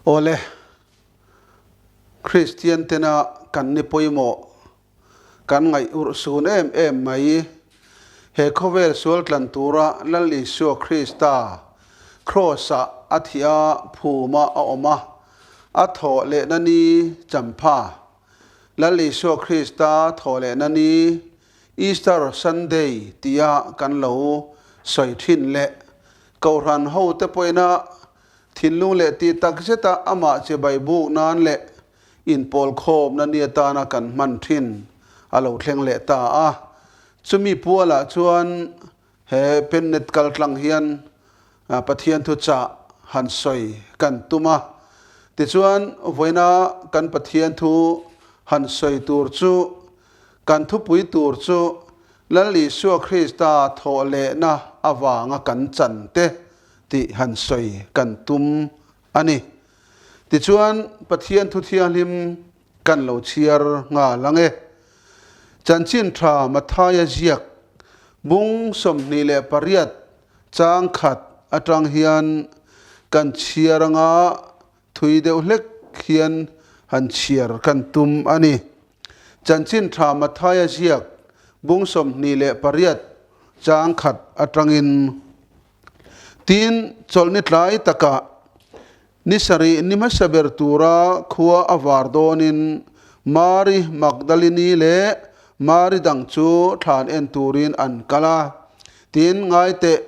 Awle, Kristian tena kan ni pawimawh, kan ngaih urh sun em em mai. He khawvel sual tlan tura Lal Isua Krista Kraws-ah a thih a, phuma a awm a, a thawh lehna ni champha. Lal Isua Krista thawh lehna ni Easter Sunday tia kan lo sawi thin leh Kohhran hote pawhina thinlung leh tih tak zeta amah chibai buk nan leh inpawlkhawmna ni atana kan hman thin a lo thleng leh ta a. Chumi pualah chuan he pennet kaltlang hian Pathian thuchah han sawi kan tum a. Tichuan vawiina kan Pathian thu han sawi tur chu Kan thupui tur chu Lal Isua Krista thawhlehna avanga kan chan te tih han sawi kan tum a ni. Tichuan, Pathian thu thianghlim kan lo chhiar nghal ang e. Chanchin tha Mathaia ziak bung 28 chang khat atang hian kan chhiar anga thui deuh hlek hian han chhiar kan tum a ni. Chanchin tha Mathaia ziak bung 28 chang khat atangin tin chawlhni tlai takah ni sarih ni hmasa ber tura khua a var dawnin Mari Magdalini leh Mari dang chu thlan en turin an kal a. Tin, ngaiteh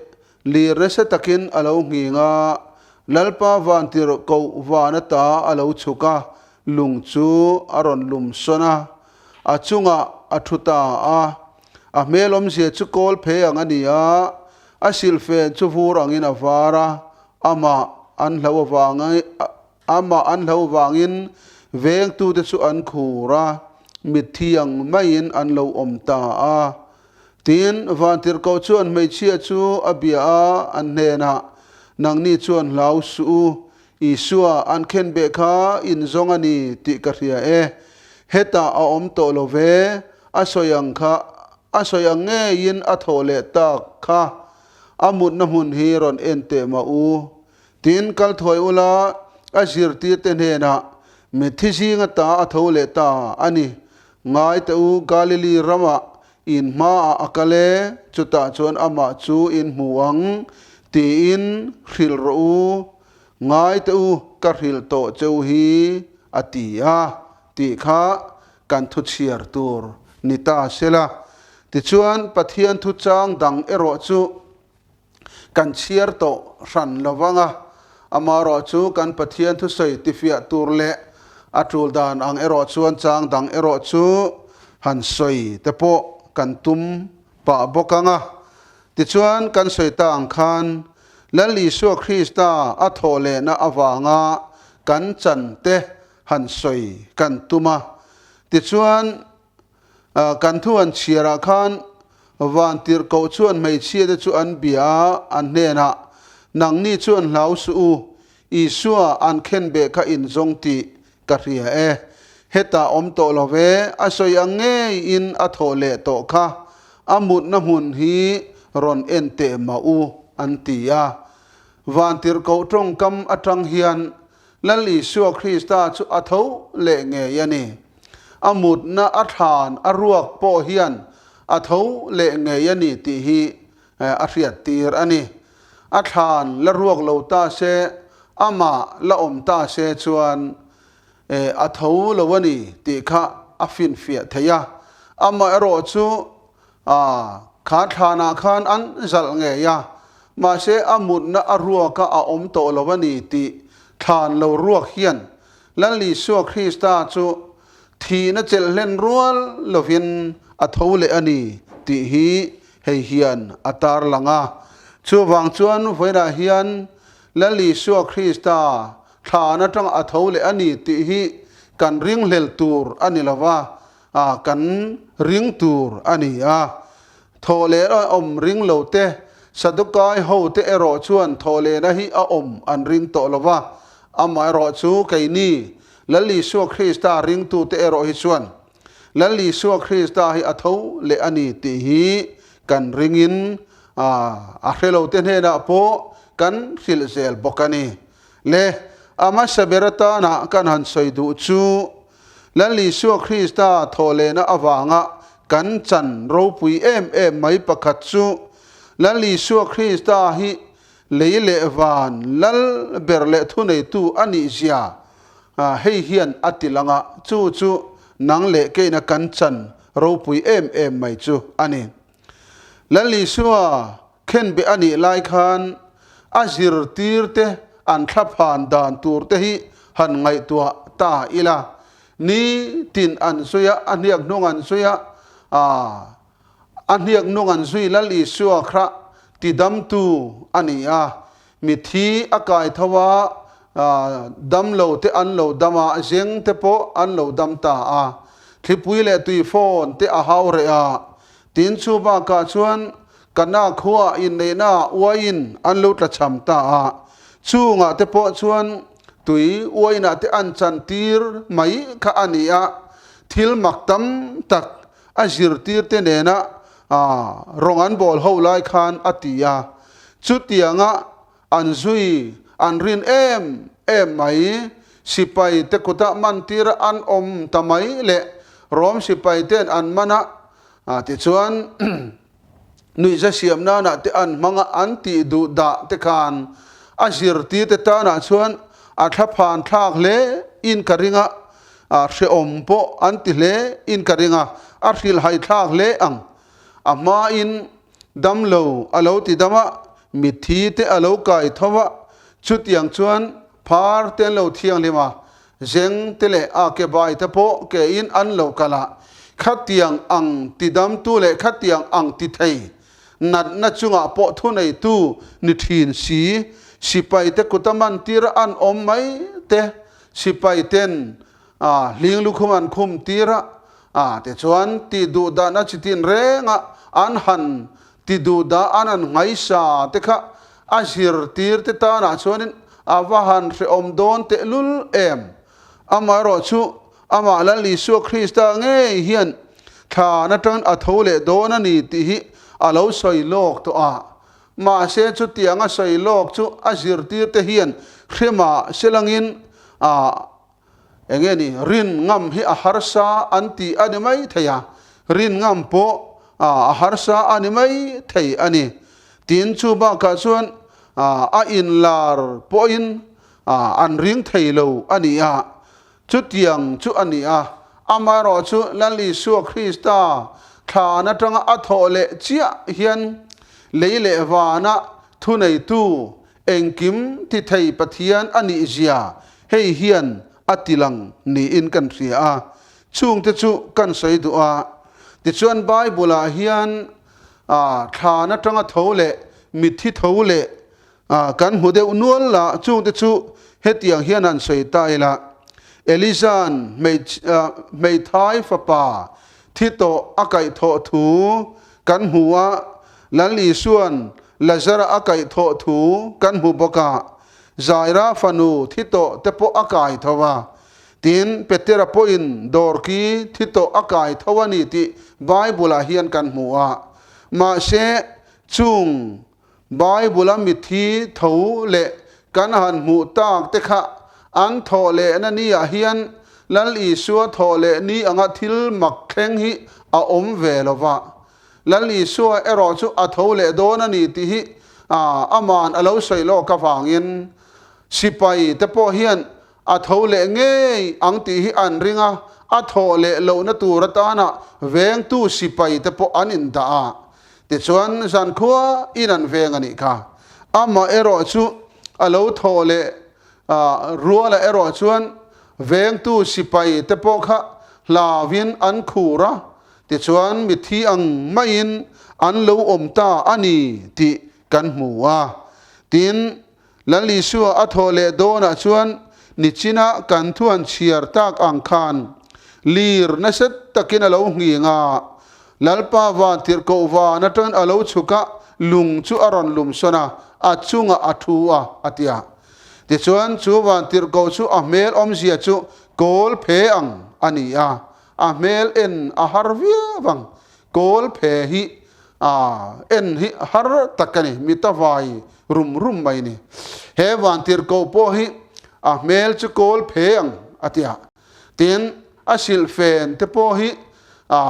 Lir nasa takin a lo nghing a, Lalpa vantir koh van ata a lo chhuk a, lung chu a rawn lum sawn a, a chungah a thu ta a. A hmel awmzia chu kawl phei ang a ni a, a silhfen chu vur angin a var a, amah an hlo avangin amah an hlo vangin vengtute chu an khur a, mitthi ang maiin an lo awm ta a. Tin, Vantirhkoh chuan hmeichhia chu a bia a, an hnenah, Nangni chuan hlau suh u, Isua an khenbeh kha in zawng a ni tih ka hria e. Hetah a awm tawh lo ve, a sawi ang kha, a sawi ang ngeiin a thawh leh tak kha. A mutna hmun hi rawn en teh mah u. Tin, kal thuai ula, a zirtirte hnenah, Mitthi zinga ta a tho leh ta a ni. Ngai teh u, Galili ramah in hmaah a kal e, chutah chuan amah chu in hmu ang, tiin hrilh rawh u. Ngai teh u, ka hrilh tawh cheu hi, a ti a, tih kha kan thu chhiar tur ni ta sela. Tichuan, Pathian thuchang dang erawh chu Kan chhiar tawh hran lo vang a, amaherawh chu kan Pathian thusawi tifiah tur leh a tul dan ang erawh chuan chang dang erawh chu han sawi te pawh kan tum pah bawk ang a. Tichuan kan sawi ta ang khan Lal Isua Krista a thawh lehna avanga kan chan te han sawi kan tum a. Tichuan Kan thu an chhiarah khan Vantirhkoh chuan hmeichhiate chu an bia a, an hnenah, Nangni chuan hlau suh u, Isua an khenbeh kha in zawng tih ka hria e. Hetah awm tawh lo ve, a sawi ang ngeiin a thawh leh tawh kha, a mutna hmun hi rawn en teh mah u, an ti a. Vantirhkoh tawngkam atang hian Lal Isua Krista chu a tho leh ngei a ni. A mutna a thlan a ruak pawh hian a tho leh ngei a ni tih hi a hriattir a ni. A thlan la ruak lo ta se, amah la awm ta se chuan a tho lo a ni tih kha a finfiah thei a. Amaherawh chu kha thlanah khan an zalh ngei a, mahse a mutna a ruaka a awm tawh lo a ni tih thlan lo ruak hian Lal Isua Krista chu thihna chelh hlen rual lovin a tho leh a ni tih hi hei hian a tarlang a. Chuvang chuan vawiinah hian Lal Isua Krista thlan atanga a tho leh a ni tih hi kan ringhlel tur a ni lova, kan ring tur a ni a. Thawhleh a awm ring lo te, Sadukai ho te erawh chuan thawhlehna hi a awm an ring tawh lo va, amaherawh chu keini Lal Isua Krista ringtute erawh hi chuan Lal Isua Krista hi a tho leh a ni tih hi kan ringin a hre lo te hnenah pawh kan hrilh zel bawk a ni. Le, A hmasa ber atana kan han sawi duh chu Lal Isua Krista thawhlehna avanga kan chan ropui em em mai pakhat chu Lal Isua Krista hi lei leh van lal ber leh thuneitu a nih zia hei hian a ti lang a, chu chu nang leh keina kan chan ropui em em mai chu a ni. Lal Isua khenbeh a nih lai khan a zirtirte an thlaphan dan turte hi han ngaihtuah ta ila, ni tin an zui a, a hniak hnung an zui a, a hniak hnung an zui Lal Isua kha tidamtu a ni a, mithi a kai tho a, damlo te an lo dam a, zeng te pawh an lo dam ta a, thlipui leh tuifawn te a hau reh a, tin chu bakah chuan Kana khua inneihna uaiin an lo tlachham ta a, chungah te pawh chuan tui uainah te an chantir mai kha a ni a, thil mak tam tak a zirtirte nena rawng an bawl ho lai khan a ti a, chutianga an zui an rin em em mai, sipai te kutah mantira an awm ta mai leh Rom sipai ten an man a, tichuan nuihza siam nanah te an hmang a, an tih duh dah te khan a zirtirte tanah chuan a thlaphan thlak hle in ka ring a, hrehawm pawh an ti hle in ka ring a, a hrilhhai thlak hle ang. A hmain damlo a lo ti dam a, mitthi te a lo kai tho a, chutiang chuan phar te an lo thianghlim a, zeng te leh a ke bai te pawh ke in an lo kal a, khatiang ang ti damtu leh khatiang ang ti thei natna chungah pawh thuneitu ni thin si, sipai te kuta mantir a an awm mai te, sipai ten A hling lukhum an khum tir a, a tichuan tih duh dahna chi tin renga an han ti duh dah an han nghaisa te kha a zirtir te tanah chuanin a va han hrehawm dawn tehlul em. Amaherawh chu amah Lal Isua Krista ngei hian thlan atangin a tho leh dawn a ni tih hi a lo sawi lawk tawh a. Mahse chutiang a sawi lawk chu a zirtir te hian hremah selangin a Eng nge ni, rin ngam hi a harsa an ti a ni mai thei a, rin ngam pawh a harsa a ni mai thei a ni. Tin, chu bakah chuan a inlar pawhin an ring thei lo a ni a, chutiang chu a ni a. Amaherawhchu Lal Isua Krista thlan atanga a thawh leh chiah hian lei leh vana thuneitu Engkim ti thei Pathian a nih zia hei hian a ti lang niin kan hria a, chungte chu kan sawi duh a. Tichuan Bible-ah hian thlan atanga tho leh mitthi tho leh kan hmu deuh nual la, chungte chu hetiang hian han sawi ta ila, Eliza'n hmeithai fapa thi tawh a kaihthawh thu kan hmu a, Lal Isua'n Lazara a kaihthawh thu kan hmu bawk a, Zaira fanu thi tawh te pawh a kai tho a. Tin, Petera pawhin dawrki thi tawh a kai tho a ni tih Bible-ah hian kan hmu a. Mahse, chung Bible-a mitthi tho leh kan han hmuh tak te kha an thawh lehna ni-ah hian Lal Isua thawh leh ni anga thil mak thleng hi a awm ve lo va. Lal Isua erawh chu a tho leh dawn a ni tih hi ama'n a lo sawi lawk avangin sipai te pawh hian a tho leh ngei ang tih hi an ring a, a thawh leh lohna tur atana vengtu sipai te pawh an indah a. Tichuan zankhua in an veng a nih kha. Amah erawh chu a lo thawh leh rualah erawh chuan vengtu sipai te pawh kha hlauin an khur a, Tichuan mitthi ang maiin an lo awm ta a ni tih kan hmu a. Tin, Lal Isua a thawh leh dawnah chuan nichina kan thu han chhiar tak ang khan lir nasa takin a lo nghing a. Lalpa van tirhkoh van atangin a lo chhuk a, lung chu a rawn lum sawn a, a chungah a thu a, a ti a. Tichuan chu van tirhkoh chu a hmel awmzia chu kawl phe ang a ni a. A hmel en a har viau ang. Kawl phe hi a en hi har tak a ni, mit a vai rum rum mai ni. He vantirhkoh pawh hi A hmel chu kawl phe ang a ti a. Tin, a silhfen te pawh hi a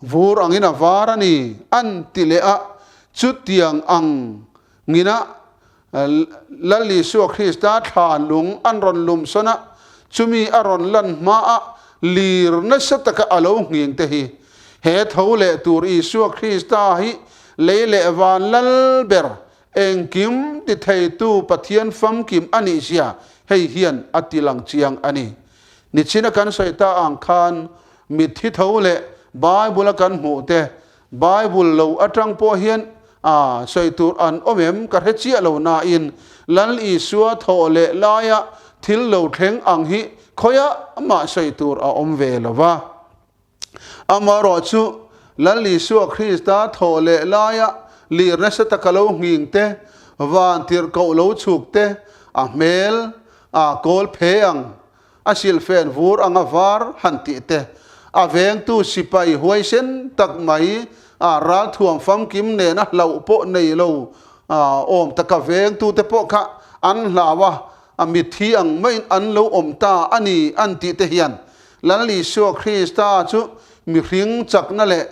vur angin a var a ni an ti leh a. Chutiang ang ngina Lal Isua Krista thlan lung an rawn lum sawn a, chumi a rawn lan hmaah lir nasa taka a lo nghing te hi. He tho leh tur Isua Krista hi lei leh van lal ber Engkim ti theitu Pathian famkim a nih zia hei hian a ti lang chiang a ni. Nichina kan sawi ta ang khan mitthi tho leh Bible a kan hmuh te, Bible lo atang pawh hian a sawi tur an awm em ka hre chiah lo nain Lal Isua thawh leh laia thil lo thleng ang hi khawiah mah sawi tur a awm ve lo va. Amaherawh chu, Lal Isua Krista thawh leh laia lir nasa taka lo nghing te, van tirhkoh lo chhuk te, a hmel a kawl phe ang, a silhfen vur anga var han tih te, a vengtu sipai huaisen tak mai a ralthuam famkim nena hlauh pawh nei lo awm taka vengtute pawh kha an hlau a, a mitthi ang maiin an lo awm ta a ni an tih te hian Lal Isua Krista chu mihring chakna leh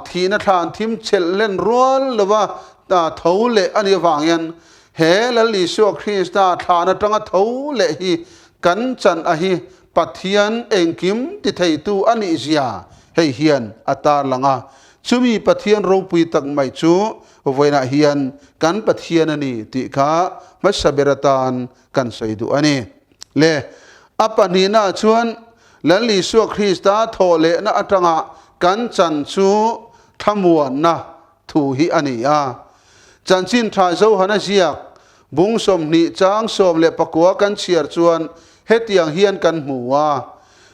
thihna thlan thim chelh hlen rual lova tho leh a nih avang hian he Lal Isua Krista thlan atanga tho leh hi kan chan a hi Pathian engkim ti theitu a nih zia hei hian a tarlang a. Chumi Pathian ropui tak mai chu vawiinah hian kan Pathian a ni tih kha hmasa ber atan kan sawi duh a ni. Le, a pahnihnaah chuan Lal Isua Krista thawh lehna atanga kan chan chu thlamuanna thu hi a ni a. Chanchin Tha Johana ziak bung 20 chang 19 kan chhiar chuan hetiang hian kan hmu a,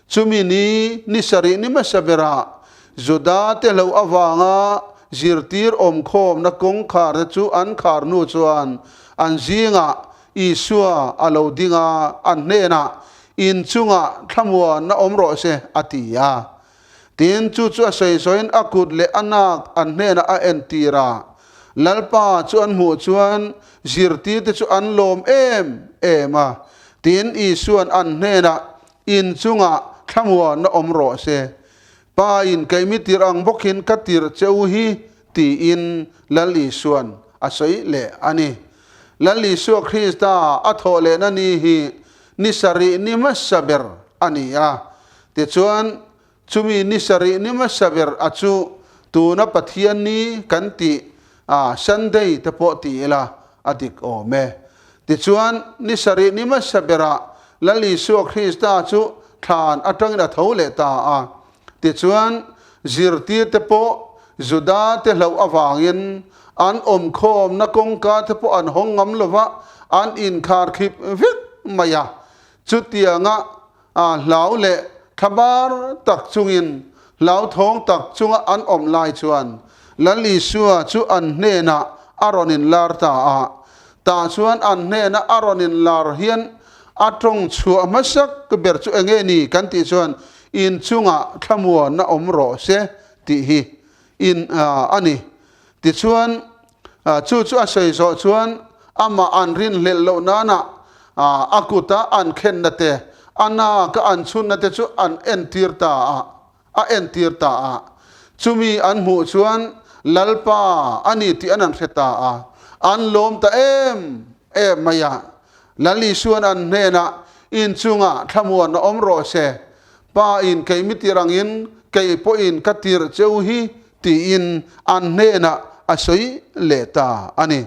Chumi ni ni sarih ni hmasa berah Juda te hloh avanga zirtir awmkhawmna kawngkharte chu an khar hnu chuan an zingah Isua a lo ding a, an hnenah, In chungah thlamuanna awm rawh se, a ti a. Tin, chu chu a sawi sawiin a kut leh a nak an hnenah a entir a. Lalpa chu an hmuh chuan zirtirte chu an lawm em em a. Tin, Isua'n an hnenah, In chungah thlamuanna awm rawh se. Pa in keimi tirh ang bawkin ka tirh che u hi, tiin Lal Isua'n a sawi leh a ni. Lal Isua Krista a thawh lehna ni hi ni sarih ni hmasa ber a ni a. Tichuan, chumi ni sarih ni hmasa ber a chu tuna Pathian ni kan tih a Sunday te pawh ti ila a dik awm e. Tichuan, ni sarih ni hmasa berah Lal Isua Krista chu thlan atangin a tho leh ta a. Tichuan, zirtirte pawh Judate hlauh avangin an awmkhawmna kawngka te pawh an hawng ngam lo va, an inkharkhip vek mai a. Chutianga hlau leh thlabar tak chungin, hlauthawng tak chunga an awm lai chuan Lal Isua chu an hnenah a rawn inlar ta a. Tah chuan an hnena a rawn inlar hian a tawng chhuah hmasak ber chu enge ni kan tih chuan inchungah thlamuanna awm rawh se tih hi in a ni. Tichuan, chu chu a sawi zawh chuan amah an rinhlelh loh nana a kuta an khenna te, a naka an chhunna te chu an entir ta a, a entir ta a. Chumi an hmuh chuan Lalpa a ni tih an an hre ta a, an lawm ta em em mai a. Lal Isua'n an hnenah, Inchungah thlamuanna awm rawh se, Pa in kei mi tir angin kei pawhin ka tirh che u hi tiin an hnenah a sawi leh ta a ni.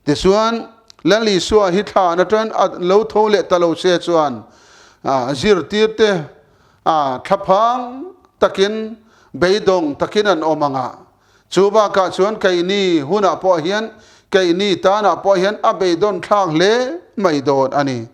Tichuan, Lal Isua hi thlan atangin a lo tho leh ta lo se chuan zirtirte thlaphang takin beidawng takin an awm ang a. Chu bakah chuan keini hunah pawh hian, keini tanah pawh hian a beidawn thlak hle mai dawn a ni.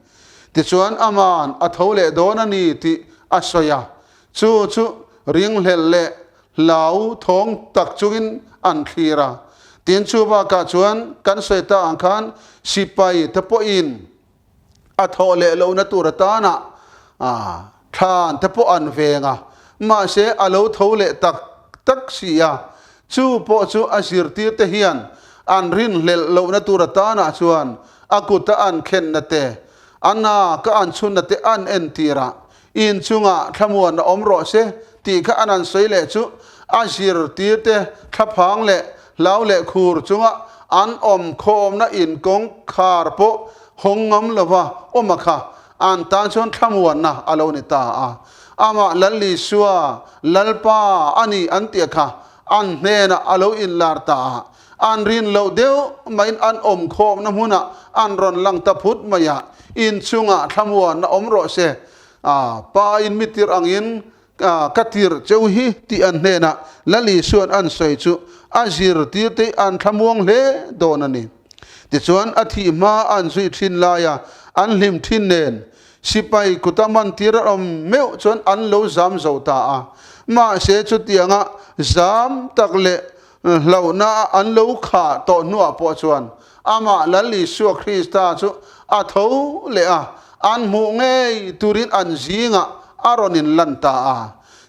Tichuan aman a tho leh dawn a ni tih a sawi a, chu chu ringhlelh leh hlau thawng tak chungin an thlir a. Tin, chu bakah chuan kan sawi ta ang khan sipai te pawhin a thawh leh lohna tur atana thlan te pawh an veng a, mahse a lo tho leh tak tak si a, chu pawh chu a zirtir te hian an rinhlelh lohna tur atana chuan a kuta an khenna te, A na ka an chhunna te an entir a, in chungah thlamuan a awm rawh se tih kha an an sawi leh chu a zirtir te thlaphang leh hlau leh khur chunga an awm khawmna in kawngkhar pawh hawng ngam lova awm a kha an tan chuan thlamuanna a lo ni ta a. Amah Lal Isua Lalpa a ni an tih kha an hnenah a lo inlar ta a. An rin loh deuh maiin an awm khawmna hmunah an rawn lang ta phut mai a, inchungah thlamuanna awm rawh se, Pa in mi tirh angin ka tirh cheu hi tih an hnenah Lal Isua'n an sawi chu a zirtirte an thlamuang hle dawn a ni. Tichuan a thih hma an zui thin laia an hlim thin nen sipai kuta mantir an awm meuh chuan an lo zam zo ta a. Mahse chutianga zam tak leh Hlauhna an lo khah tawh hnuah pawh chuan amah Lal Isua Krista chu a tho leh a, an hmuh ngei turin an zingah a rawn inlan ta a.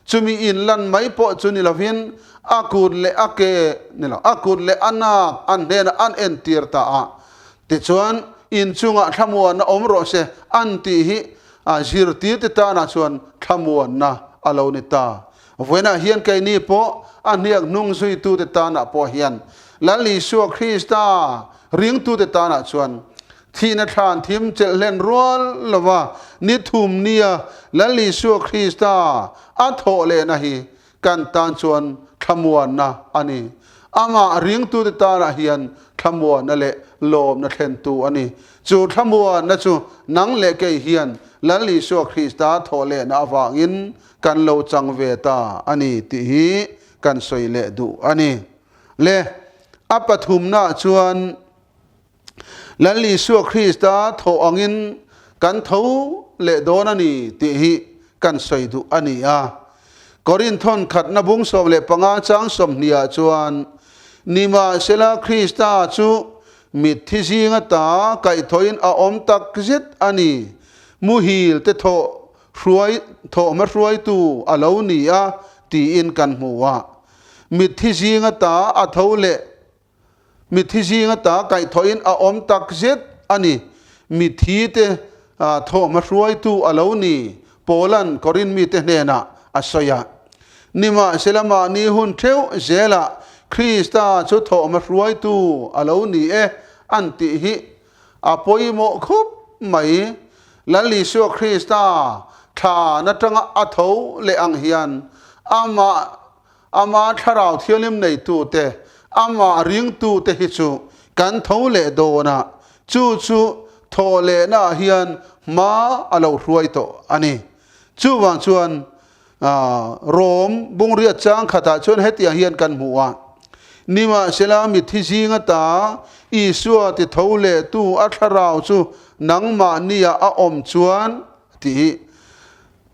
Chumi inlan mai pawh chu ni lovin a kut leh a ke ni lo, a kut leh a nak an hnenah an entir ta a. Tichuan, inchungah thlamuanna awm rawh se an tih hi zirtirte tanah chuan thlamuanna a lo ni ta. Vawiinah hian keini pawh a hniak hnung zuitute tanah pawh hian Lal Isua Krista ringtute tanah chuan thihna thlan thim chelh hlen rual lova ni thum nia Lal Isua Krista a thawh lehna hi kan tan chuan thlamuanna a ni. Amah ringtute tanah hian thlamuanna leh lawmna thlentu a ni. Chu thlamuanna chu nang leh kei hian Lal Isua Krista thawh lehna avangin kan lo chang ve ta a ni tih hi kan sawi leh duh a ni. Le, a pathumnaah chuan Lal Isua Krista thawh angin kan tho leh dawn a ni tih hi kan sawi duh a ni a. Korinthon khatna bung 15 chang 20 ah chuan, Nimahsela Krista chu mitthi zinga ta kaihthawhin a awm tak zet a ni, muhil te thawh Hruai, thawhhma hruaitu a lo ni a tiin kan hmu a. Mitthi zinga ta a tho leh Mitthi zinga ta kaihthawhin a awm tak zet a ni. Mitthi te thawhhma hruaitu a lo ni, Paula'n Korin mite hnenah a sawi a. Nimahsela mahni hun theuh zelah Krista chu thawhhma hruaitu a lo ni e an tih hi A pawimawh khup mai. Lal Isua Krista thlan atanga a tho leh ang hian amah ama Thlarau Thianghlim neitute, amah ringtute hi chu kan tho leh dawn a, chu chu thawh lehnaah hian hma a lo hruai tawh a ni. Chuvang chuan Rom bungriat chang khatah chuan hetiang hian kan hmu a, Nimahsela mitthi zing ata Isua ti tho lehtu a thlarau chu nangmahnia a awm chuan, a ti hi.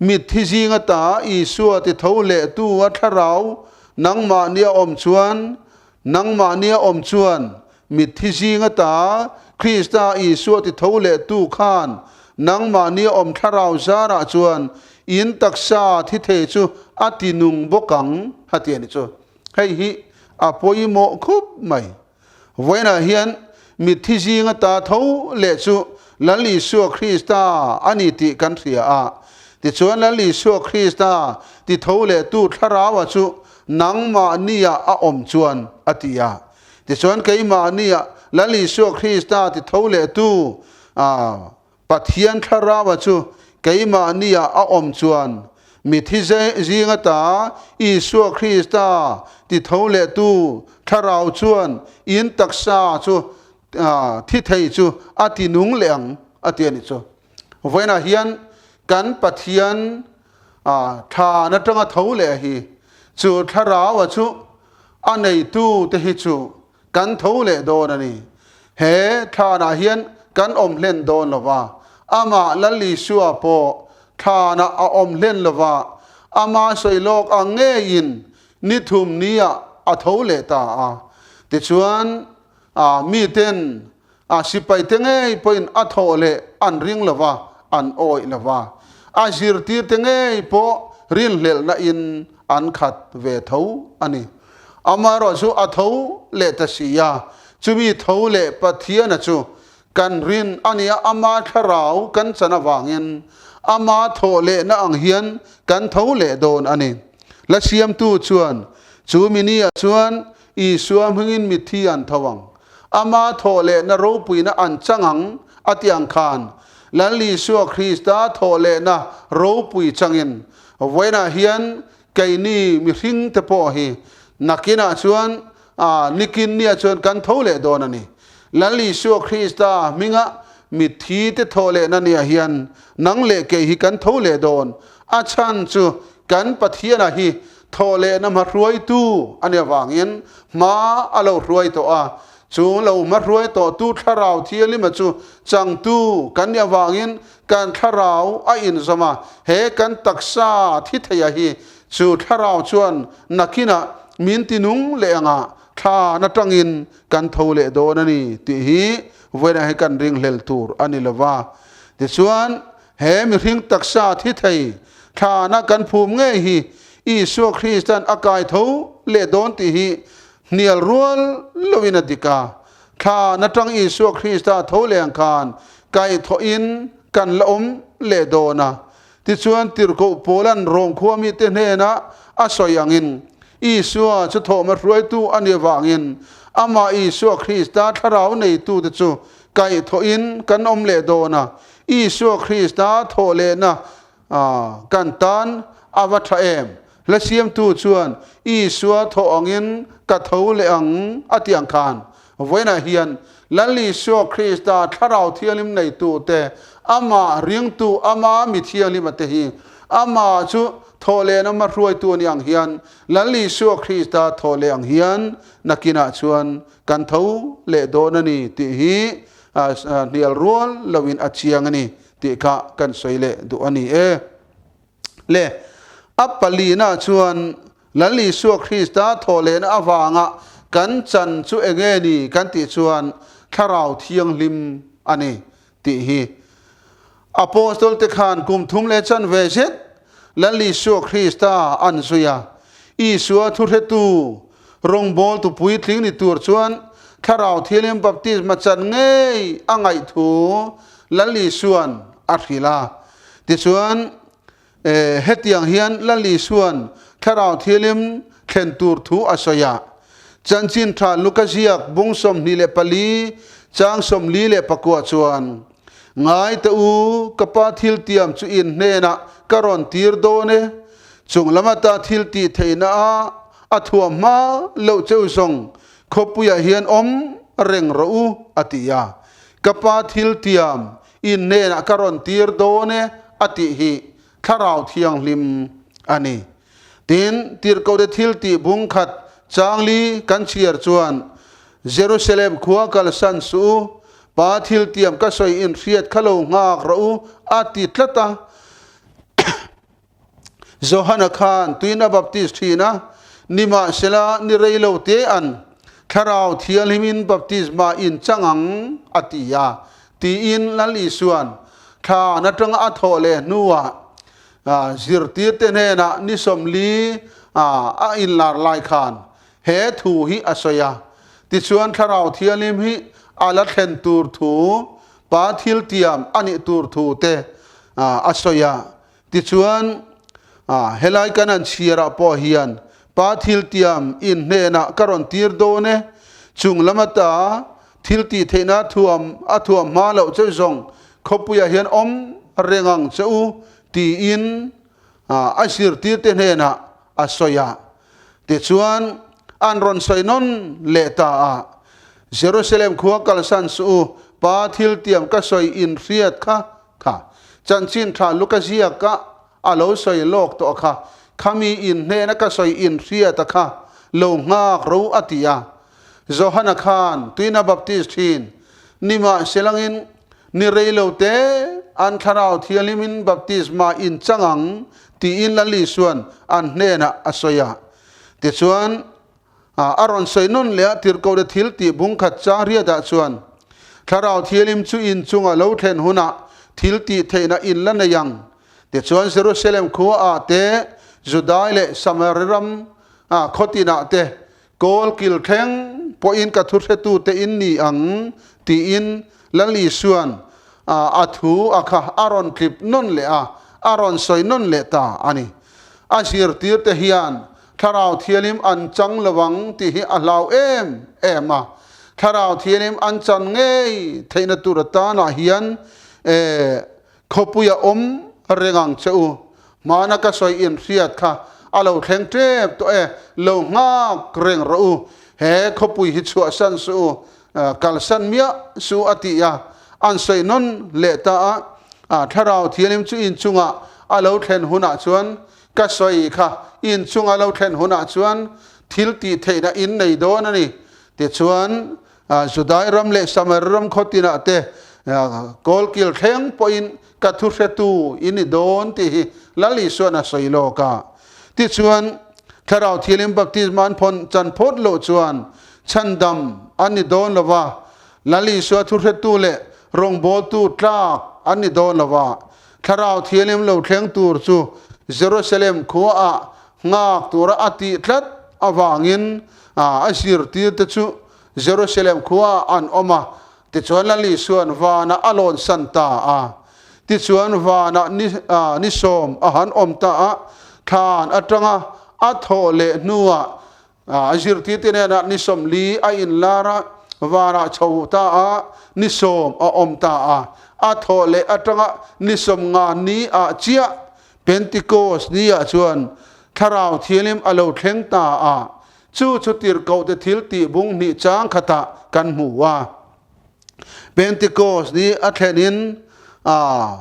Mitthi zing ata Isua ti tho lehtu a thlarau nangmahnia a awm chuan, nangmahnia awm chuan Mitthi zing ata Krista Isua ti tho leh tu khan nangmahni a awm thlarau zarah chuan in taksa thi thei chu a ti nung bawk ang, a ti a ni chu. Hei hi a pawimawh khup mai. Vawiinah hian mitthi zing ata tho leh chu Lal Isua Krista a ni tih kan hria a. Tichuan Lal Isua Krista ti tho leh tu thlaraua chu nangmahnia a awm chuan a ti a. Tichuan keimahnia Lal Isua Krista ti tho lehtu Pathian Thlaraua chu keimahnia a awm chuan mithi zing ata Isua Krista ti tho lehtu Thlarau chuan in taksa chu thi thei chu a ti nung leh ang a ti a ni chu. Vawiinah hian kan Pathian thlan atanga tho leh hi chu Thlaraua chu A neitu te hi chu kan tho leh dawn a ni. He thlanah hian kan awm hlen dawn lo va, amah Lal Isua pawh thlanah a awm hlen lo va, ama sawi lawk ang ngeiin ni thum niah a tho leh ta a. Tichuan, miten A sipaite ngei pawhin a thawh leh an ring lo va, an awih lo va. A zirtirte ngei pawh rinhlelhna in an khat ve tho a ni. Amaherawhchu a tho leh ta si a, chumi tho leh Pathiana chu Kan rin a nia Ama thlarau kan chan avangin Ama thawh lehna ang hian kan tho leh dawn a ni. La siamtu chuan chu mini ah chuan Isua hmingin mitthi an tho ang. Ama thawh lehna ropuina an chang ang a ti ang khan Lal Isua Krista thawh lehna ropui changin vawiinah hian keini mihringte pawh hi nakinah chuan nikin nia chuan kan tho leh dawn a ni. Lal Isua Krista hminga mitthi te thawh lehna nia hian nang leh kei hi kan tho leh dawn. A chhan chu kan Pathiana hi thawh lehna hma hruaitu a nih avangin hma a lo hruai tawh a. Chu lo hma hruai tawhtu Thlarau Thianglima chu changtu kan nih avangin kan thlarau a inzawm a. He kan taksa thi theia hi chu thlarau chuan nakinah min tinung leh anga thlan atangin kan tho leh dawn a ni tih hi vawiinah hi kan ringhlel tur a ni lova. Tichuan, he mihring taksa thi thei thlana kan phum ngei hi Isua Krista'n a kai tho leh dawn tih hi hnial rual loin a dik a. Thlan atang Isua Krista tho leh ang khan kaihthawhin kan la awm leh dawn a. Tichuan, Tirhkoh Paula'n Rom khua mite hnenah a sawi angin, Isua chu thawhma hruaitu a nih avangin, amah Isua Krista thlarau neitute chu kaihthawhin kan awm leh dawn a. Isua Krista thawhlehna kan tan a va tha em? Hla siamtu chuan, Isua thawh angin ka tho leh ang a ti ang khan. Vawiinah hian Lal Isua Krista Thlarau Thianghlim neitute, Amah ringtu, Ama mi thianghlima te hi Amah chu thawh lehna hmahruaitu a nih ang hian Lal Isua Krista thawh leh ang hian nakinah chuan kan tho leh dawn a ni tih hi hnial rual loin a chiang a ni tih kha kan sawi leh duh a ni e. Le a palina chuan Lal Isua Krista thawhlehna avanga kan chan chu enge ni kan tih chuan Thlarau Thianghlim a ni tih hi. Apostol te khan kum thum leh chanve zet Lal Isua Krista an zui a. Isua thuhretu rawngbawltu puitling ni tur chuan Thlarau Thianghlim baptisma chan ngei a ngaih thu Lal Isua'n a hrilh a. Tichuan, Hetiang hian Lal Isua'n Thlarau Thianghlim thlen tur thu a sawi a. Chanchin Tha Luka ziak bung 24 chang 44 chuan, Ngai teh u, ka Pa thil tiam chu in hnenah ka rawn tir dawn e, chung lam ata thil tih theihna a a thuam hma loh cheu zawng khawpuiah hian awm reng rawh u, a ti a. Ka Pa thil tiam In hnenah ka rawn tir dawn e a tih hi Thlarau Thianghlim a ni. Tin, Tirhkohte thil tih bung khat changli kan chhiar chuan, Jerusalem khua kalsan suh u, Pa thil tiam ka sawi in hriat kha lo nghak rawh u a ti tlat a. Johana khan tuin a baptis thin a, nimahsela ni rei lo te an Thlarau Thianghlimin baptisma in chang ang a ti a, tiin Lal Isua'n thlan atanga a thawh leh hnuah zirtirte hnenah ni 40 a inlar lai khan he thu hi a sawi a. Tichuan Thlarau Thianghlim hi a la thlen tur thu, Pa thiltiam a nih tur thu te a sawi a. Tichuan, helai kan han chhiarah pawh hian Pa thiltiam in hnenah ka rawn tir dawn e, chung lam ata thil tih theihna thuam a thuam hma loh che zawng khawpuiah hian awm reng ang che u tiin a zirtirte hnenah a sawi a. Tichuan, an rawn sawi nawn leh ta a, Jerusalem khua kalsan suh u, Pa thiltiam ka sawi in hriat kha Kha chanchin tha Luka ziaka a lo sawi lawk tawh kha, khami in hnena ka sawi in hriata kha lo nghak ro a ti a. Johana khan tuina baptist thin nimahselangin ni rei lo te an thlarau thianghlimin baptisma in chang ang tiin Lal Isua'n an hnenah a sawi a. Tichuan, A rawn sawi nawn leh a, Tirhkohte thil tih bung khat chang riatah chuan, Thlarau Thianghlim chu in chunga lo thlen hunah thil tih theihna in la nei ang. Tichuan Jerusalem khuaah te, Judai leh Samari ram khaw tinah te, kawl kil thleng pawhin ka thuhretute in ni ang, tiin. Lal Isua'n a thu a kha a rawn tlip nawn leh a, a rawn sawi nawn leh ta a ni. A zirtirte hian Thlarau Thianghlim an chang lo ang tih hi a hlau em em a. Thlarau Thianghlim an chan ngei theihna tur atanah hian khawpuia awm reng ang che u. Hmana ka sawi inhriat kha a lo thleng tep tawh e, lo nghak reng rawh u. He khawpui hi chhuahsan suh u, kalsan miah suh u a ti a, an sawi nawn leh ta a. Thlarau Thianghlim chu inchungah a lo thlen hunah chuan Ka sawi kha inchunga lo thlen hunah chuan thil tih theihna in nei dawn a ni. Tichuan, Judai ram leh Samari ram khaw tinah te kawlkil thleng pawhin ka thu hretu i ni dawn tih hi Lal Isua'n a sawi lawk a. Tichuan, Thlarau Thianghlim baptisma an phawn chan phawt loh chuan chhandam an ni dawn lo va, Lal Isua thu hretu leh rawngbawltu tlak an ni dawn lo va. Thlarau Thianghlim lo thleng tur chu Jerusalem khuaah nghak tura a tih tlat avangin a zirtirte chu Jerusalem khuaah an awm a, tichuan Lal Isua'n vanah a lawnsan ta a. Tichuan vanah ni sawm a han awm ta a, thlan atanga a thawh leh hnuah A zirtirte hnenah ni 40 a inlar a, vanah chho ta a, ni 10 a awm ta a. A thawh leh atanga ni 50 ni ah chiah Pentecost ni ah chuan Thlarau Thianghlim a lo thleng ta a, chu chu tirhkohte thil tih bung hnih chang khatah kan hmu a. Pentecost ni a thlenin a.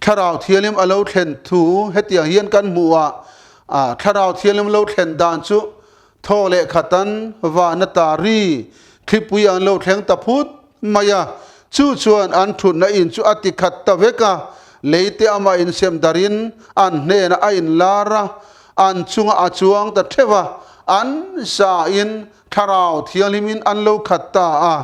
Thlarau Thianghlim a lo thlen thu hetiang hian kan hmu a, Thlarau Thianghlim lo thlen dan chu thaw leh khatan vana ta ri thlipui an lo thleng ta phut mai a, chu chuan an thutna in chu a ti khat ta vek a, leite amah insem darin an hnenah a inlar a, an chungah a chuang ta theuh a, an zain Thlarau Thianghlimin an lo khat ta a,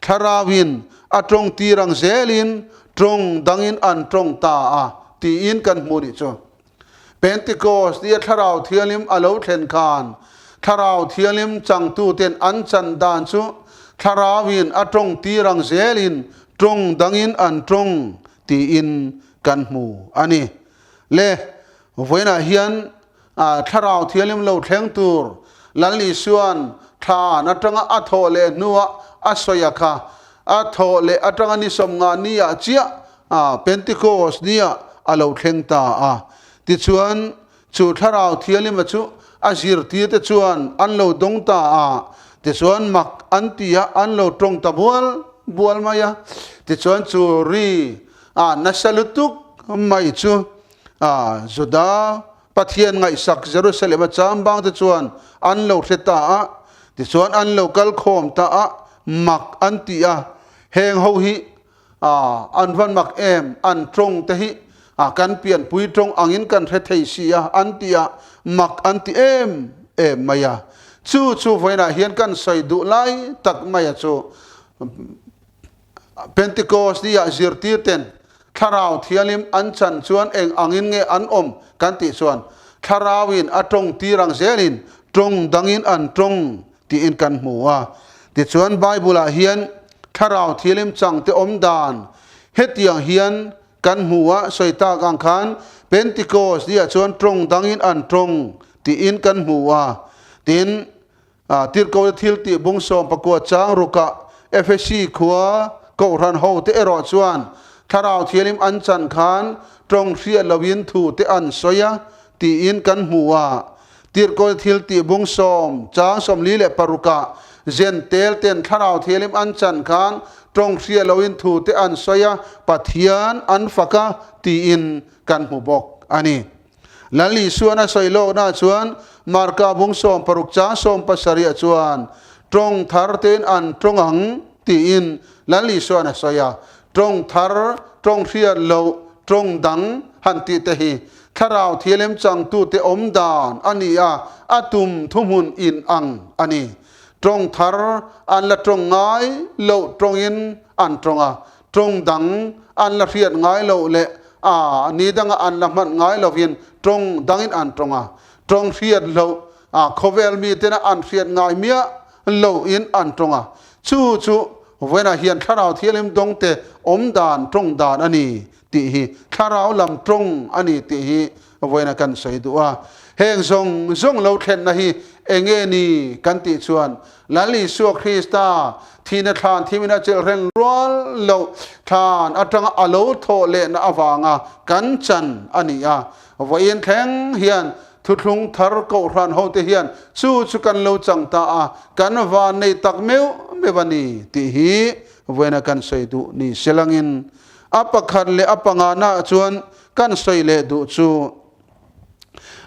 Thlarauin a tawng tir ang zelin tawng dangin an tawng ta a, tiin kan hmu nih chu. Pentecost nia Thlarau Thianghlim a lo thlen khan Thlarau Thianghlim changtuten an chan dan chu Thlarauin a tawng tir ang zelin tawng dangin an tawng tiin kan hmu a ni. Le, vawiinah hian Thlarau Thianghlim lo thleng tur Lal Isua'n thlan atanga a thawh leh hnuah a sawi a kha. A thawh leh atanga ni 50 ni ah chiah Pentecost ni ah a lo thleng ta a. Tichuan, chu Thlarau Thianghlima chu a zirtirte chuan an lo dawng ta a. Tichuan, mak an ti a, an lo tawng ta bual bual mai a. Tichuan, chu ri nasa lutuk mai chu Juda Pathian ngaihsak Jerusalem a chambang te chuan an lo hre ta a, tichuan an lo kal khawm ta a, mak an ti a, heng ho hi an van mak em, an tawng te hi kan pianpui tawng angin kan hre thei si a an ti a, mak an ti em em mai a. Chu chu vawiinah hian kan sawi duh lai tak mai a chu. Pentecost ni ah zirtir ten Thlarau Thianghlim an chan chuan eng angin nge an awm kan tih chuan Thlarau in a tawng tir ang zelin tawng dangin an tawng tiin kan hmu a. Tichuan Bible ah hian Thlarau Thianghlim chang te awm dan hetiang hian kan hmu a, sawi tak ang khan Pentecost ni ah chuan tawng dangin an tawng tiin kan hmu a. Tin, Tirhkohna thil tih bung 19 chang rukah Efesi khua Kohhran hote erawh chuan Thlarau Thianghlim an chan khan tawng hriat loin thu te an sawi a tiin kan hmu a. Tirhkohna thil tih bung sawm chang 46ah Zentel ten Thlarau Thianghlim an chan khan tawng hriat loin thu te an sawi a, Pathian an fak a tiin kan hmu bawk a ni. Lal Isuan a sawi lawkna chuan Marka bung 16 chang 17 chuan tawng thar tein an tawng ang tiin Lal Isuan a sawi a. Tawng thar, tawng hriat loh, tawng dang han tih te hi Thlarau Thianghlim changtute awm dan a ni a, a tum thuhmun in ang a ni. Tawng thar an la tawng ngai loh tawngin an tawng a, Tawng dang an la hriat ngai loh leh a ni danga an la hman ngai lovin tawng dangin an tawng a, tawng hriat loh a khawvel mitena an hriat ngai miah lohin an tawng a, chu chu Vawiinah hian Thlarau Thianghlim dawngte awm dan, tawng dan a ni tih hi, Thlarau lam tawng a ni tih hi vawiinah kan sawi duh a. Heng zawng zawng lo thlenna hi eng nge ni kan tih chuan Lal Isua Krista thihna thlan thimin a chelh reng rual loh thlan atanga a lo thawh lehna avanga kan chan a ni a. Vawiin thleng hian Thuthlung thar Kohhran hote hian chu chu kan lo chang ta a, kan van nei tak meuh meuh a ni tih hi vawiina kan sawi duh ni selangin a pakhat leh a pangana chuan kan sawi leh duh chu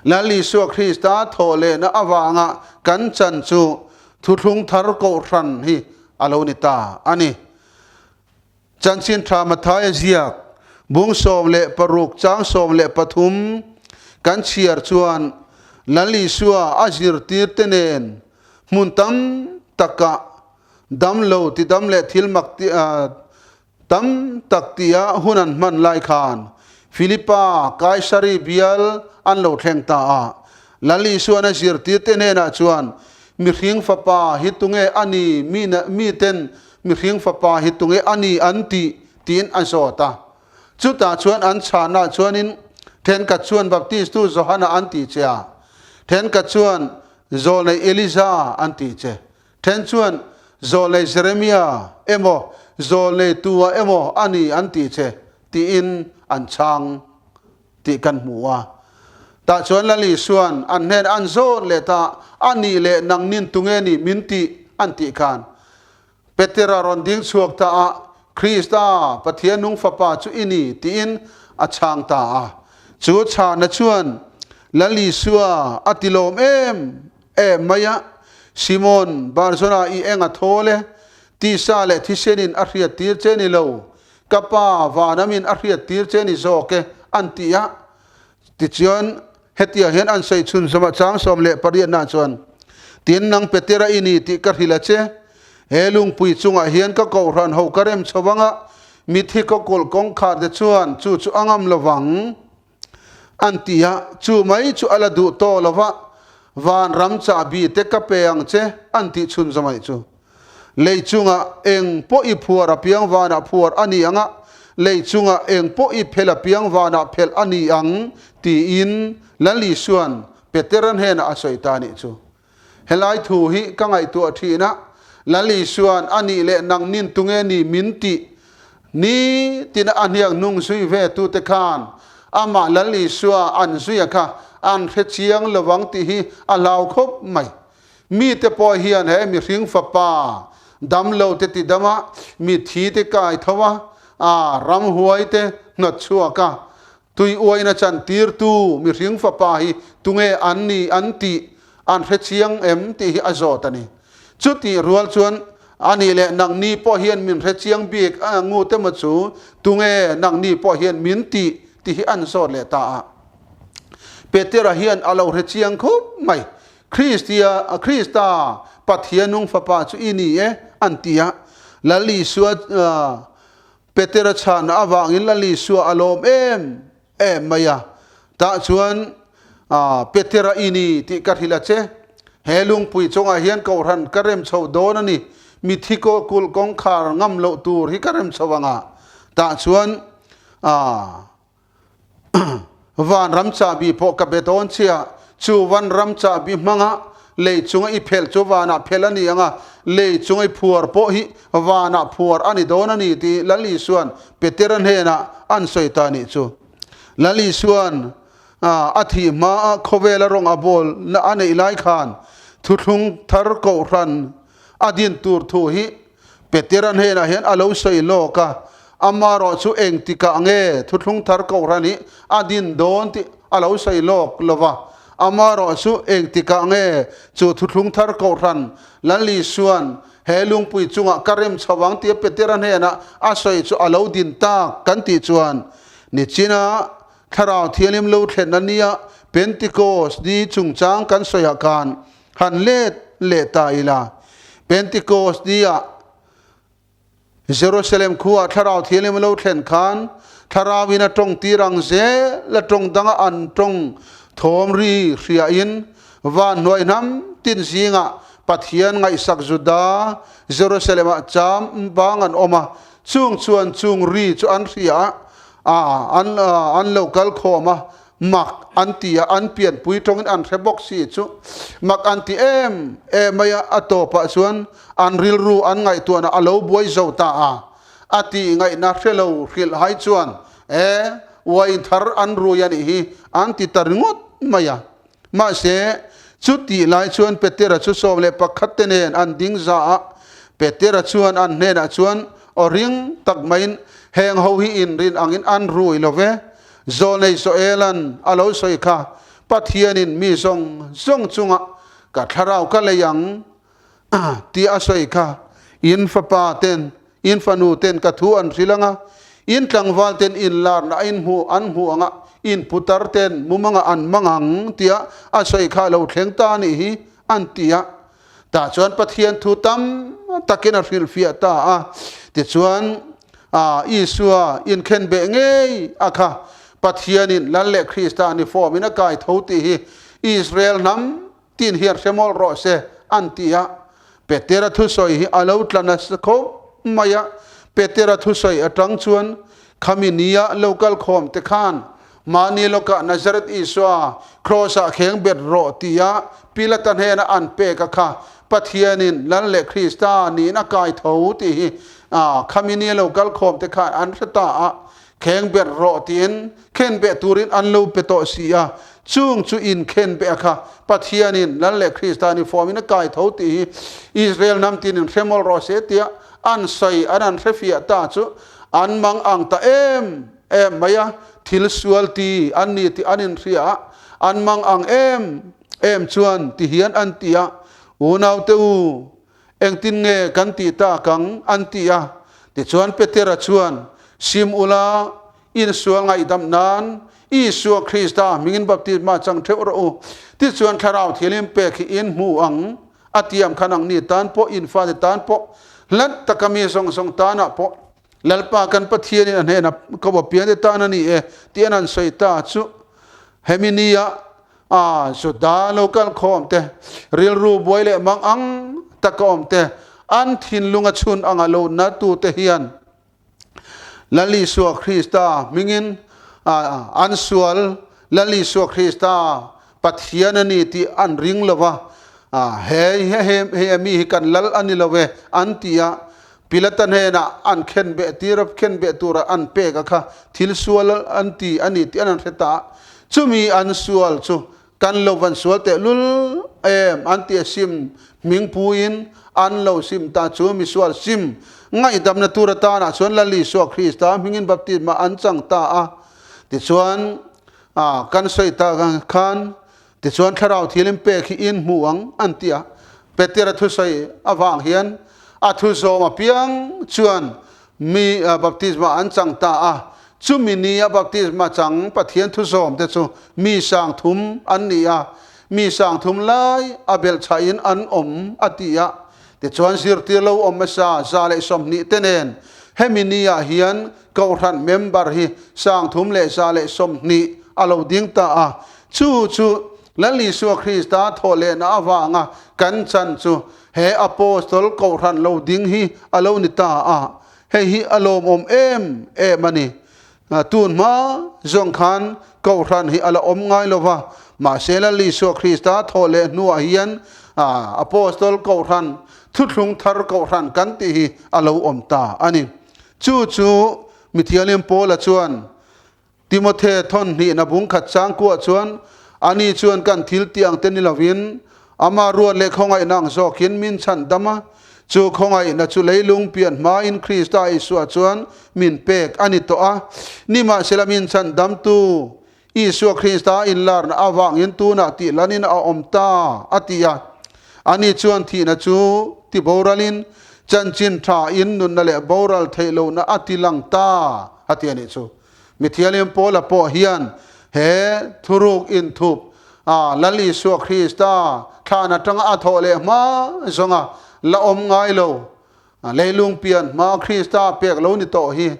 Lal Isua Krista thawh lehna avanga kan chan chu Thuthlung thar Kohhran hi a lo ni ta a ni. Chanchin Tha Mathaia ziak bung 16 chang 13 kan chhiar chuan Lal Isua a zirtirte nen hmun tam takah damlo tidam leh thil mak tam tak tia hun an hman lai khan Philipa Kaisari bial an lo thleng ta a. Lal Isuan a zirtirte hnenah chuan Mihring fapa hi tunge a ni miten Mihring fapa hi tunge a ni an tih tiin a zawt a. Chutah chuan an chhanah chuanin thenkhat chuan Baptistu Johana an ti che a, thenkhat chuan Zawlnei Elija an ti che, then chuan Zawlnei Jeremia emaw Zawlnei Tua emaw a ni an ti che tiin an chhang tih kan hmu a. Tah chuan Lal Isuan an hnen an zawt leh ta, A nih leh nangnin tunge ni min tih? an tih khan Petera rawn ding chhuak ta a, Krista, Pathian nung Fapa chu i ni, tiin a chhang ta a. Chu chhana chuan Lal Isua a ti lawm em em mai a, Simon, Barzona i eng a thawl e, tisa leh thisenin a hriat tir che ni lo, Ka Pa vanamin a hriat tir che ni zawk e, an ti a. Tichuan, hetiang hian an sawi chhun zawmah chang 18 nah chuan, Tin, nang Petera i ni tih ka hrilh a che. He lungpui chungah hian ka kohhran ho ka rem chho vang a, mithi ka kawlh kawngkhar te chuan chu chu a ngam lo vang, an ti a. Chu mai chu a la duh tawh lo va, Vanram chahbi te ka pe ang che, an tih chhun zawmah chu. Lei chungah eng pawh i phuar apiang vanah phuar a ni ang a, lei chungah eng pawh i phelh apiang vanah phelh a ni ang, tiin Lal Isua'n Petera hnenah a sawi ta a nih chu. Helai thu hi ka ngaihtuah thin a, Lal Isua'n a nih leh nang nin tunge ni min tih ni tina a hniak hnung zui ve tute khan amah Lal Isua an zuia kha an hre chiang lovang tih hi a hlau khawp mai. Mite pawh hian he mihring fapa damlo te ti dam a, mitthi te kai tho a, a ramhuai te hnawt chhuak a, tui uaina chan tirtu mihring fapa hi tunge an ni an tih an hre chiang em tih hi a zawt a ni. Chutih rual chuan ani leh nangni pawh hian min hre chiang bik a ngut emaw chu tunge nangni pawh hian min tih tih hi an zawt leh ta a. Petera hian a lo hre chiang khawp mai. Kristia, Krista, Pathian nung Fapa chu i ni e, an ti a. Lal Isua, Petera chhanna avangin Lal Isua a lawm em em mai a. Tah chuan, Petera i ni tih ka hrilh a che. He lungpui chungah hian kohhran ka rem chho dawn a ni. Mithi kulh kawngkhar ngam loh tur hi ka rem chho ang a. Tah chuan, Vanram chahbi pawh ka be dawn chiah. Chu vanram chahbi hmanga lei chunga i phelh chu vanah phelh a ni ang a, lei chunga i phuar pawh hi vanah phuar a ni dawn a ni tih Lal Isua'n Petera hnenah an sawi ta nih chu. Lal Isua'n a thih hmaa khawvela rawng a bawlna a neih lai khan thuthlung thar kohhran a din tur thu hi Petera hnenah hian a lo sawi lawk a, amarawh chu engtikah nge thuthlung thar kohhran hi a din dawn tih a lo sawi lawk lo va, amarawh chu engtikah nge chu thuthlung thar kohhran Lal Isua'n he lungpui chungah ka rem chho ang tia Petera hnenah a sawi chu a lo din tak kan tih chuan nichina Thlarau Thianghlim lo thlen a nia Pentecost ni chungchang kan sawiah khan Han let leh ta ila, Pentecost ni-ah Jerusalem khuaah Thlarau Thianghlim a lo thlen khan Thlarauin a tawng tir ang zel a tawng danga an tawng thawm ri hriain van hnuai hnam tin zingah. Pathian ngaihsak Juda Jerusalem-ah cham bang an awm a, chung chuan chung ri chu an hria a, an an lo kal khawm a, mak an ti a, an pianpui tawngin an hre bawk si chu mak an ti em em mai a, a tawpah chuan an rilru an ngaihtuahna a lo buai zo ta a, a tih ngaihna hre lo hrilh hai chuan e uain thar an rui a nih hi an ti ta ringawt mai a. Mahse, chutih lai chuan Petera chu 11 te nen an ding za a. Petera chuan an hnenah chuan aw ring tak maiin, Heng ho hi inrin angin an rui lo ve. Zawlnei Joelan a lo sawi kha, Pathianin mi zawng zawng chungah ka thlarau ka lei ang tih a sawi kha. In fapa ten In fanu ten ka thu an hrilh anga, in tlangval ten in larna a in hmuh an hmuh anga, in putar ten mumanga an mang ang tia a sawi kha a lo thleng ta a nih hi, an ti a. Tah chuan Pathian thu tam takin a hrilhfiah ta a. Tichuan, Isua inkhenbeh ngei a kha Pathianin Lal leh Krista ni fawmin a kai tho tih hi Israel hnam Tin hian hre mawlh rawh se, an ti a. Petera thusawi hi a lo tla nasa khawp mai a. Petera thusawi atang chuan khami nia lo kal khawm te khan mahni lawkah Nazareth Isua kraws-ah kheng bet rawh tia Pilata hnena an pek a kha Pathianin Lal leh Krista niin a kai tho tih hi khami nia lo kal khawm te khan an hre ta a. Kheng bet rawh tiin khen beh turin an lo pe tawh si a, chung chu in khen beh a kha Pathianin Lal leh Krista ni fawmin a kai tho tih hi Israel hnam tin in hre mawlh rawh se tia an sawi an an hrefiah ta chu an mang ang ta em em mai a, thil sual ti an ni tih an inhria a, an mang ang em em chuan ti hian an ti a, Unaute u, Engtin nge kan tih tak ang? an ti a. Tichuan Petera chuan, Sim ula, insual ngaihdam nan Isua Krista hmingin baptisma chang theuh rawh u. Tichuan Thlarau Thianghlim pek hi in hmu ang, a tiam khan ang ni tan pawh, in fate tan pawh, hlat taka mi zawng zawng tanah pawh, Lalpa kan Pathianin a hnena ko apiante tan a ni e, tih an han sawi ta chu hemi nia a Juda lo kal khawm te, rilru buai leh mang ang taka awm te, an thinlung a chhun anga lo na tute hian Lal Isua Krista hmingin an sual Lal Isua Krista Pathian a ni tih an ring lo va, he he mi hi kan lal a ni lo e an ti a, Pilata hnenah an khenbeh tir a, khenbeh tura an pek a kha thil sual an ti a ni tih an han hre ta a, chumi an sual chu kan lo van sual teh lul em an ti a sim hming puiin an lo sim ta chu mi sual sim ngaihdamna tur atanah chuan Lal Isua Krista hmingin baptisma an chang ta a, tichuan kan sawi tak ang khan Tichuan Thlarau Thianghlim pek hi in hmu ang, an ti a. Petera thusawi avang hian a thu zawm apiang chuan mi baptisma an chang ta a. Chumi nia baptisma chang Pathian thu zawmte chu mi 3000 an ni a, mi 3000 lai a belhchhahin an awm, a ti a. Tichuan zirtir lo awm hmasa 120 te nen hemi niah hian Kohhran member hi 3120 a lo ding ta a, chu chu Lal Isua Krista thawhlehna avanga kan chan chu he Apostol Kohhran lo ding hi a lo ni ta a, hei hi a lawmawm em em a ni. Tun hma zawng khan Kohhran hi a la awm ngai lo va, mahse Lal Isua Krista thawhleh hnuah hian Apostol Kohhran, Thuthlung Thar Kohhran kan tih hi a lo awm ta a ni. Chu chu Mithianghlim Paula chuan Timothe thawn hnihna bung khat changkuah chuan, Ani chuan kan thil tih ang te ni lovin, ama ruat leh khawngaihna ang zawkin min chhan dam a, chu khawngaihna chu leilung pian hmain Krista Isua chuan min pek a ni tawh a, nimahsela min chhan damtu Isua Krista inlarna avangin tunah tih lanin a awm ta, a ti a. Ani chuan thihna chu ti boralin, chanchin thain nunna leh boral theih lohna a ti lang ta, a ti a nih chu. Mithianghlim Paula pawh hian he thuruk inthup a Lal Isua Krista thlan atanga a thawh leh hma zawnga la awm ngai lo, Leilung pian hma Krista pek lo ni tawh hi.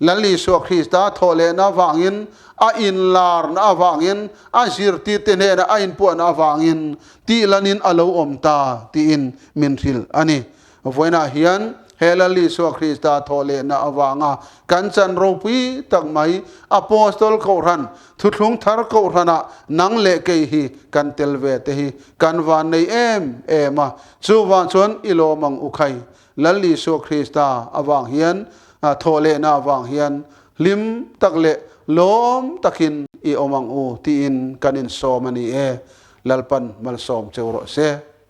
Lal Isua Krista thawhlehna avangin, a inlarna avangin, a zirtirte hnena a inpuahna avangin tihlanin a lo awm ta tiin min hrilh a ni. Vawiinah hian he Lal Isua Krista thawhlehna avanga kan chan ropui tak mai Apostol Kohhran, Thuthlung Thar Kohhranah nang leh kei hi kan tel ve te hi kan van nei em em a, chuvang chuan i lawm ang u khai. Lal Isua Krista avang hian, thawhlehna avang hian hlim tak leh lawm takin i awm ang u tiin kan insawm a ni e. Lalpan malsawm cheu rawh se.